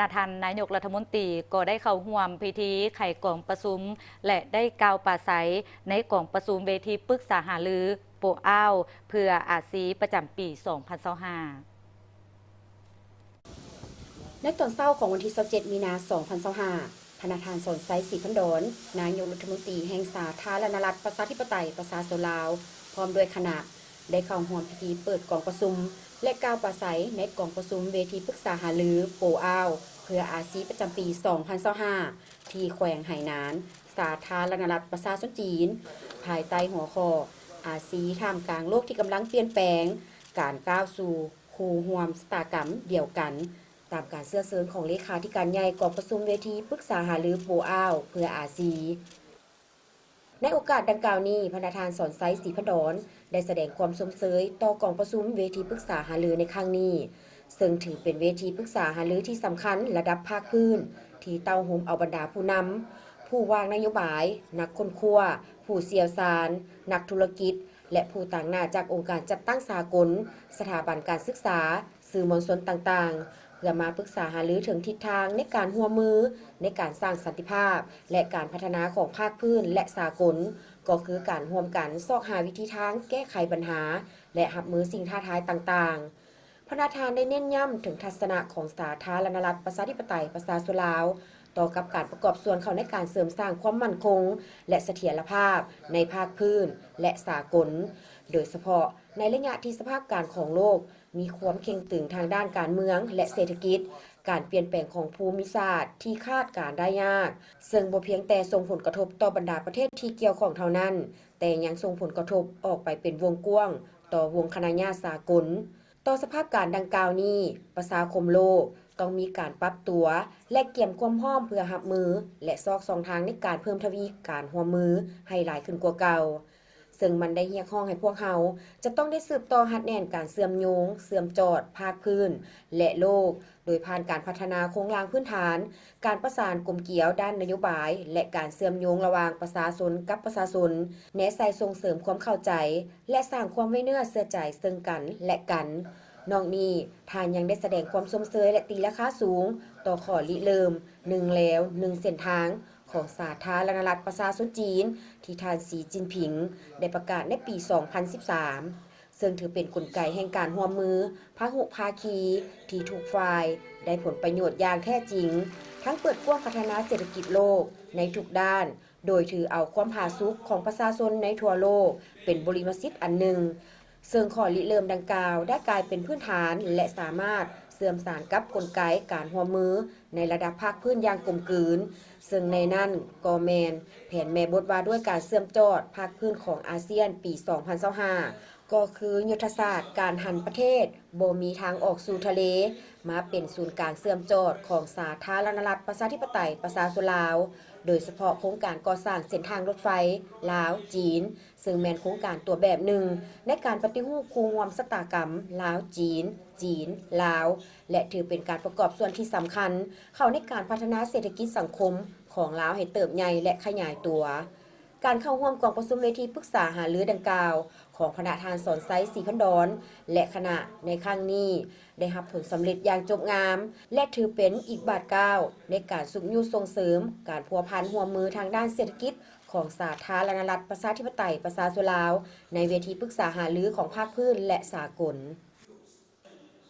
ນະທ່ານນາຍົກລັດຖະມົນຕີກໍໄດ້ເຂົ້າຮ່ວມພິທີໄຂກອງປະຊຸມ ແລະ ໄດ້ກ່າວປາໄສໃນກອງປະຊຸມເວທີປຶກສາຫາລືໂປອ້າວ ເພື່ອອາຊີປະຈຳປີສອງພັນຊາວຫ້າ. ໃນຕອນເຊົ້າຂອງວັນທີຊາວເຈັດ ມີນາ ສອງພັນຊາວຫ້າ, ພະນະທ່ານ ສອນໄຊ ສີພັນດອນ ນາຍົກລັດຖະມົນຕີແຫ່ງສາທາລະນະລັດ ປະຊາທິປະໄຕ ປະຊາຊົນລາວ ພ້ອມດ້ວຍຄະນະ ໄດ້ເຂົ້າຮ່ວມພິທີເປີດກອງປະຊຸມ ແລະ ກ່າວປາໄສໃນກອງປະຊຸມເວທີປຶກສາຫາລືໂປອ້າວ ເພື່ອອາຊີປະຈຳປີສອງພັນຊາວຫ້າ ທີ່ແຂວງໄຫໜານ ສາທາລະນະລັດປະຊາຊົນຈີນ ພາຍໃຕ້ຫົວຂໍ້ ອາຊີທ່າມກາງໂລກທີ່ກຳລັງປ່ຽນແປງ, ການກ້າວສູ່ຄູ່ຮ່ວມຊະຕາກຳດຽວກັນ, ຕາມການເຊື້ອເຊີນຂອງເລຂາທິການໃຫຍ່ກອງປະຊຸມເວທີປຶກສາຫາລືໂປອ້າວ ເພື່ອອາຊີ. ໃນໂອກາດດັ່ງກ່າວນີ້, ພະນະທ່ານ ສອນໄຊ ສີພັນດອນ ໄດ້ສະແດງຄວາມຊົມເຊີຍຕໍ່ກອງປະຊຸມເວທີປຶກສາຫາລືໃນຄັ້ງນີ້, ເຊິ່ງຖືເປັນເວທີປຶກສາຫາລືທີ່ສຳຄັນລະດັບພາກພື້ນ ທີ່ເຕົ້າໂຮມເອົາບັນດາຜູ້ນຳ, ຜູ້ວາງນະໂຍບາຍ, ນັກຄົ້ນຄວ້າ, ຜູ້ຊ່ຽວຊານ, ນັກທຸລະກິດ ແລະ ຜູ້ຕາງໜ້າຈາກອົງການຈັດຕັ້ງສາກົນ, ສະຖາບັນການສຶກສາ, ສື່ມວນຊົນຕ່າງໆ ເພື່ອມາປຶກສາຫາລືເຖິງທິດທາງໃນການຮ່ວມມືໃນການສ້າງສັນຕິພາບ ແລະ ການພັດທະນາຂອງພາກພື້ນ ແລະ ສາກົນ, ກໍຄືການຮ່ວມກັນຊອກຫາວິທີທາງແກ້ໄຂບັນຫາ ແລະ ຮັບມືສິ່ງທ້າທາຍຕ່າງໆ. ພະນະທ່ານໄດ້ເນັ້ນຢ້ຳເຖິງທັດສະນະຂອງສາທາລະນະລັດປະຊາທິປະໄຕປະຊາຊົນລາວ ຕໍ່ກັບການປະກອບສ່ວນເຂົ້າໃນການເສີມສ້າງຄວາມໝັ້ນຄົງ ແລະ ສະຖຽນລະພາບໃນພາກພື້ນ ແລະ ສາກົນ, ໂດຍສະເພາະໃນໄລຍະທີ່ສະພາບການຂອງໂລກ ມີຄວາມເຄັ່ງຕຶງທາງດ້ານການເມືອງ ແລະ ເສດຖະກິດ, ການປ່ຽນແປງຂອງພູມິສາດທີ່ຄາດການໄດ້ຍາກ, ເຊິ່ງບໍ່ພຽງແຕ່ສົ່ງຜົນກະທົບຕໍ່ບັນດາປະເທດທີ່ກ່ຽວຂ້ອງເທົ່ານັ້ນ, ແຕ່ຍັງສົ່ງຜົນກະທົບອອກໄປເປັນວົງກວ້າງຕໍ່ວົງຄະນະຍາດສາກົນ. ຕໍ່ສະພາບການດັ່ງກ່າວນີ້, ປະຊາຄົມໂລກຕ້ອງມີການປັບຕົວ ແລະ ກຽມຄວາມພ້ອມເພື່ອຮັບມື ແລະ ຊອກຊ່ອງທາງໃນການເພີ່ມທະວີການຮ່ວມມືໃຫ້ຫຼາຍຂຶ້ນກວ່າເກົ່າ. ເຊິ່ງມັນໄດ້ຮຽກຮ້ອງໃຫ້ພວກເຮົາຈະຕ້ອງໄດ້ສືບຕໍ່ຮັດແໜ້ນການເຊື່ອມໂຍງ, ເຊື່ອມຈອດພາກພື້ນ ແລະ ໂລກ, ໂດຍຜ່ານການພັດທະນາໂຄງລ່າງພື້ນຖານ, ການປະສານກົມກຽວດ້ານນະໂຍບາຍ ແລະ ການເຊື່ອມໂຍງລະຫວ່າງປະຊາຊົນກັບປະຊາຊົນ, ແນໃສ່ສົ່ງເສີມຄວາມເຂົ້າໃຈ ແລະ ສ້າງຄວາມໄວ້ເນື້ອເຊື່ອໃຈເຊິ່ງກັນ ແລະ ກັນ. ນອກນີ້, ທ່ານຍັງໄດ້ສະແດງຄວາມຊົມເຊີຍ ແລະ ຕີລາຄາສູງຕໍ່ຂໍ້ລິເລີ່ມ ໜຶ່ງແລວ ໜຶ່ງເສັ້ນທາງ ຂອງສາທາລະນະລັດປະຊາຊົນຈີນ ທີ່ທ່ານ ສີ ຈິນຜິງ ໄດ້ປະກາດໃນປີສອງພັນສິບສາມ ເຊິ່ງຖືເປັນກົນໄກແຫ່ງການຮ່ວມມືພະຫຸພາຄີ ທີ່ທຸກຝ່າຍໄດ້ຜົນປະໂຫຍດຢ່າງແທ້ຈິງ, ທັງເປີດກວ້າງພັດທະນາເສດຖະກິດໂລກໃນທຸກດ້ານ, ໂດຍຖືເອົາຄວາມຜາສຸກຂອງປະຊາຊົນໃນທົ່ວໂລກເປັນບໍລິມະສິດອັນໜຶ່ງ. ເຊິ່ງຂໍ້ລິເລີ່ມດັ່ງກ່າວໄດ້ກາຍເປັນພື້ນຖານ ແລະ ສາມາດເຊື່ອມສານກັບກົນໄກການຮ່ວມມືໃນລະດັບພາກພື້ນຢ່າງກົມກືນ, ເຊິ່ງໃນນັ້ນກໍແມ່ນແຜນແມ່ບົດວ່າດ້ວຍການເຊື່ອມຈອດພາກພື້ນຂອງອາຊຽນປີສອງພັນຊາວຫ້າ ກໍຄືຍຸດທະສາດການຫັນປະເທດບໍ່ມີທາງອອກສູ່ທະເລ ມາເປັນສູນກາງເຊື່ອມຈອດຂອງສາທາລະນະລັດປະຊາທິປະໄຕປະຊາຊົນລາວ, ໂດຍສະເພາະໂຄງການກໍ່ສ້າງເສັ້ນທາງລົດໄຟລາວ-ຈີນ, ເຊິ່ງແມ່ນໂຄງການຕົວແບບໜຶ່ງໃນການປະຕິຮູບຄູ່ຮ່ວມຊະຕາກຳລາວ-ຈີນ, ຈີນ-ລາວ ແລະ ຖືເປັນການປະກອບສ່ວນທີ່ສຳຄັນເຂົ້າໃນການພັດທະນາເສດຖະກິດສັງຄົມຂອງລາວໃຫ້ເຕີບໃຫຍ່ ແລະ ຂະຫຍາຍຕົວ. ການເຂົ້າຮ່ວມກອງປະຊຸມເວທີປຶກສາຫາລືດັ່ງກ່າວຂອງພະນະທ່ານ ສອນໄຊ ສີພັນດອນ ແລະ ຄະນະໃນຄັ້ງນີ້ ໄດ້ຮັບຜົນສຳເລັດຢ່າງຈົບງາມ ແລະ ຖືເປັນອີກບາດກ້າວໃນການຊຸກຍູ້ສົ່ງເສີມການພົວພັນຮ່ວມມືທາງດ້ານເສດຖະກິດຂອງສາທາລະນະລັດປະຊາທິປະໄຕປະຊາຊົນລາວ ໃນເວທີປຶກສາຫາລືຂອງພາກພື້ນ ແລະ ສາກົນ.